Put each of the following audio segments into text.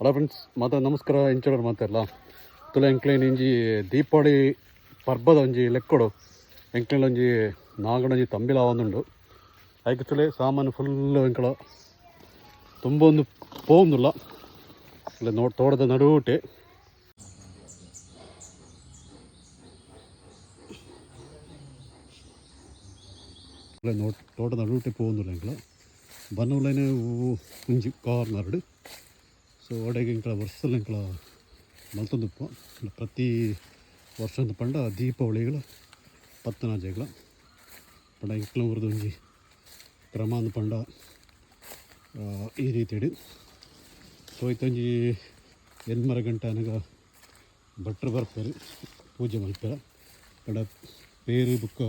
Hello friends, ಮಾತಾ ನಮಸ್ಕಾರ. ಎಂಚೋಡರ್ ಮಾತಾರಲ್ಲ ತುಲ ಎಂಕ್ಲೇನ್ ಇಂಜಿ ದೀಪಾವಳಿ ಪರ್ಬದ ಒಂಜಿ ಲೆಕ್ಕೊಡು ಎಂಕ್ಲೇನ್ ಒಂಜಿ ನಾಗಡೊಂಜಿ ತಂಬಿಲ ಆವೊಂದುಂಡು. ಐಕ್ ತುಲೆ ಸಾಮಾನು ಫುಲ್ ಎಂಕಳ ತುಂಬ ಒಂದು ಪೋವೊಂದುಲ್ಲ ಇಲ್ಲ ನೋಡ್ ತೋಟದ ನಡುಟೆ. ನೋಡ್ ತೋಟದ ನಡುಟೆ ಪೋವೊಂದುಲ್ಲ ಎಂಕಲ ಬನ್ನುಲೈನೆ ಒಂಜಿ ಕಾರ್ನರ್ಡ್. ಸೊ ಅಡೆಗೆ ಎಂಕಲ ವರ್ಷಲ ಎಂಕಲ ಮಲ್ತೊಂದುಪ್ಪ. ಪ್ರತಿ ವರ್ಷ ಪಂಡ ದೀಪಾವಳಿಗಳ ಪತ್ತನಾಜೆಗಳ ಪಂಡ ಎಂಕ್ಲ ಊರ್ದ ಒಂಜಿ ಕ್ರಮ ಅಂದ್ ಪಂಡ ಈ ರೀತಿಡ್. ಸೊ ಇತ್ತೊಂಜಿ ಎನ್ಮರ ಗಂಟೆ ಅನಗ ಭಟ್ರು ಬರ್ಪೆರ್ ಪೂಜೆ ಮಲ್ಪೆರ. ಪಂಡ ಪೇರು ಬೊಕ್ಕ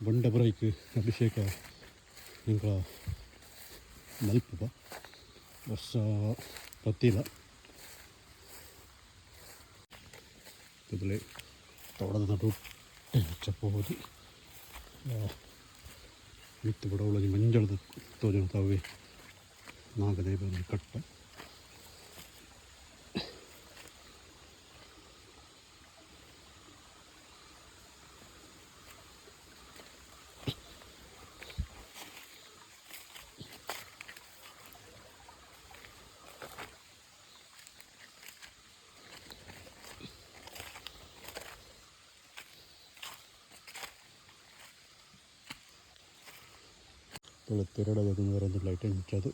ಬೊಂಡ ಬರೈಕ್ ಅಭಿಷೇಕ ಎಂಕಲ ಮಲ್ಪುವ ವರ್ಷ ಪ್ರತಿಲ. ತೂಲೆ ತೋಟದ ನಡುಟೆ ಪೋದು ಮಿತ್ತ್ ಬೊಡ ಒಂಜಿ ಮಂಜಳದ ತೋಜುನ ಅವ್ವೆ ನಾಗದೇವನ ಕಟ್ಟ. ತುಳು ಒಂದು ಲೈಟ್ ಮುಚ್ಚೋದು.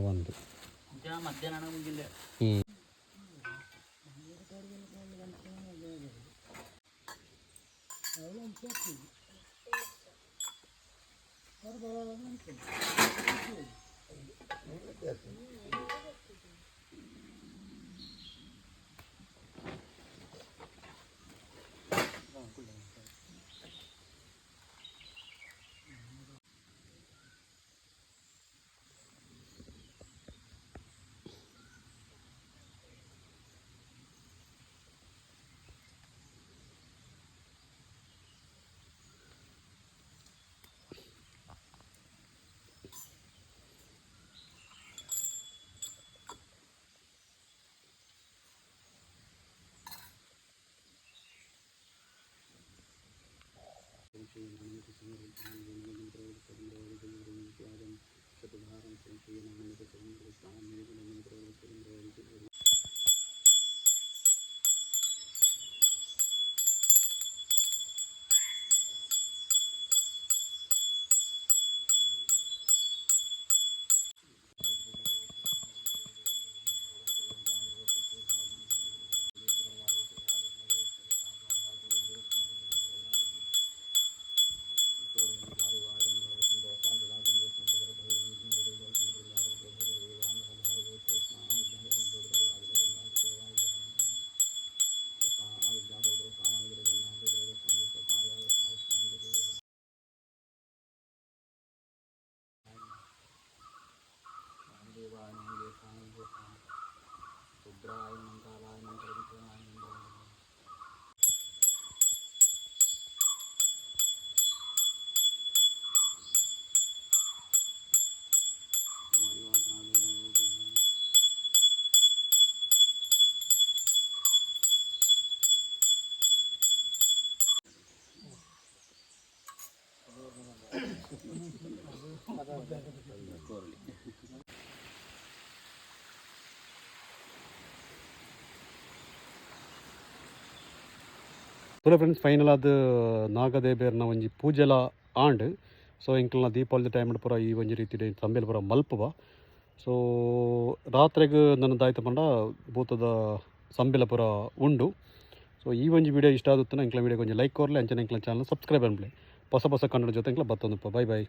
ಒಂದು ಹ್ಞೂ. ತುಲೆ ಫ್ರೆಂಡ್ಸ್, ಫೈನಲ್ ಆದ್ ನಾಗದೇಬೇರ್ನ ಒಂಜಿ ಪೂಜೆಲ ಆಂಡ್. ಸೊ ಎಂಕಲ್ನ ದೀಪಾವಳಿ ಟೈಮ್ ಪೂರ ಈ ಒಂಜಿ ರೀತಿ ತಂಬೆಲ್ ಪೂರ ಮಲ್ಪುವ. ಸೊ ರಾತ್ರೆಗ್ ನನ್ನ ದಾಯ್ತ ಪಂಡ ಭೂತದ ಸಂಬಿಲ ಪೂರ ಉಂಡು. ಸೊ ಈ ಒಂಜಿ ವಿಡಿಯೋ ಇಷ್ಟ ಆಗುತ್ತ ಎಂಕ್ಲ ವಿಡಿಯೋ ಒಂಜಿ ಲೈಕ್ ಕೊರ್ಲೆ, ಅಂಚನೆ ಎಂಕ್ಲ ಚಾನಲ್ ಸಬ್ಸ್ಕ್ರೈಬ್ ಅನ್ಪ್ಲೆ. ಹೊಸ ಹೊಸ ಕನ್ನಡ ಜೊತೆ ಎಂಕ್ಲ ಬತ್ತೊಂದುಪ್ಪ. Bye bye.